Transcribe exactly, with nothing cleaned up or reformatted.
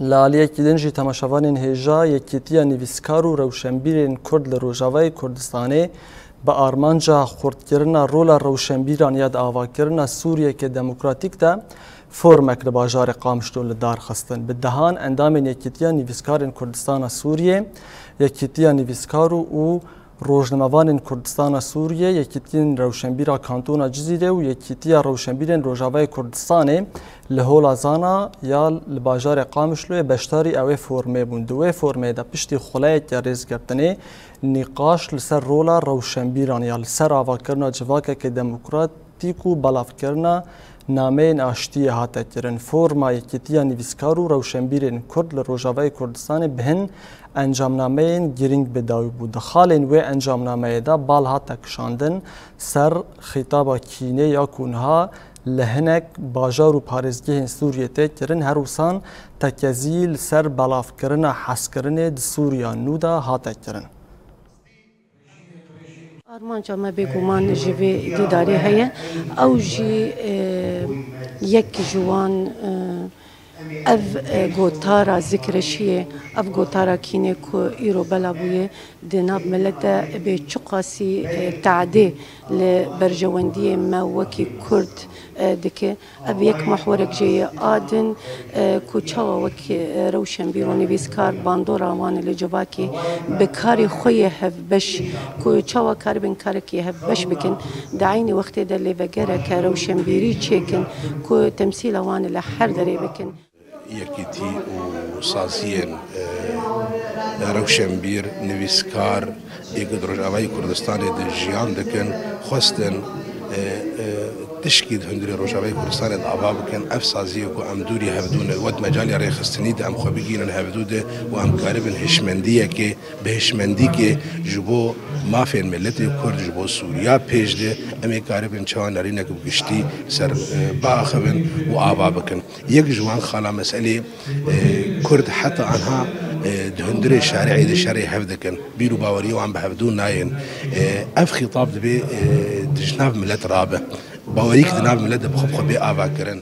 Li aliyekî din jî temaşevanên hêja Yekîtiya Nivîskar û Rewşenbîrên Kurd li Rojavayê Kurdistanê bi armanca xurtkirina rola rewşenbîran ya di avakirina Sûriyeke demokratîk de formek li bajarê Qamişlo li dar xistin. Bi dehan endamên Yekîtiya Nivîskarên Kurdistana Sûriyê, Yekîtiya Nivîskar û, û Rojnamevanên Kurdistana Sûriyê, Yekîtiyên Rewşenbîra Kantona Cizîrê û Yekîtiya Rewşenbîrên Rojavayê Kurdistanê li Hola Zana ya li bajarê Qamişloyê beşdarî ewê formê bûn. Di wê formê de piştî xuleyeke rêzgirtinê nîqaş li ser rola rewşenbîran ya li ser avakirina civakeke demokratîk û belavkirina nameyên aştiyê hate kirin. Forma Yekîtiya Nivîskar û Rewşenbîrên Kurd li Rojavayê Kurdistanê bi hin encamnameyên girîng bi dawî bû. Di xalên wê encamnameyê de bal hate kişandin ser xîtaba kînê ya ku niha li hinek bajar û parêzgehên Sûriyê tê kirin, her wisan tekezî li ser belavkirina hezkirinê di Sûriya nû de hate kirin. Armanca me bêguman ji vê dîdarê heye. Ew jî, e, yek ji wan, e, ev, e, gotara zikreşiyê, ev gotara kînê ku îro bela bûye di nav milet de bê çiqasî, e, teadê li berjewendiyê me wekî Kurd, e, dike. Ev yek mehwerek jê ye a din, e, ku çawa wek, e, rewşenbîr û nivîskar bandora wan li civakê bi karê xwe yê hevbeş, ku çawa karibin karekî hevbeş bikin, di eynî wextê de lêvegereke rewşenbîrî çêkin, ku temsîla wan li her derê bikin. Yekîtî û saziyên, e, rewşenbîr, nivîskar, ê ku di Rojavayê Kurdistanê de jiyan dikin, xwestin, e, e, tişkî di hundirê Rojavayê Kurdistanê de ava bikin. Ev saziyê ku em dûrî hevdû ne, wek mecalê rêxistinî de em xwe bigihînin hevdû de û em karibin hişmendiyekê, bi hişmendîkê ji bo mafên miletê Kurd, ji bo Sûriya pêş de em ê karibin çawa nerînek bi giştî ser, e, biaxivin û ava bikin. Yek ji wan xala meselê, e, Kurd heta anha, e, di hundirê şari'ê de şerê hev dikin. Bîr û baweriyê wan bi hevdû nayên. E, ev xîtab dibê, e, di ji nav milet rabe. Baweriyek di nav milet de bi xwe bi xwe bê avakirin.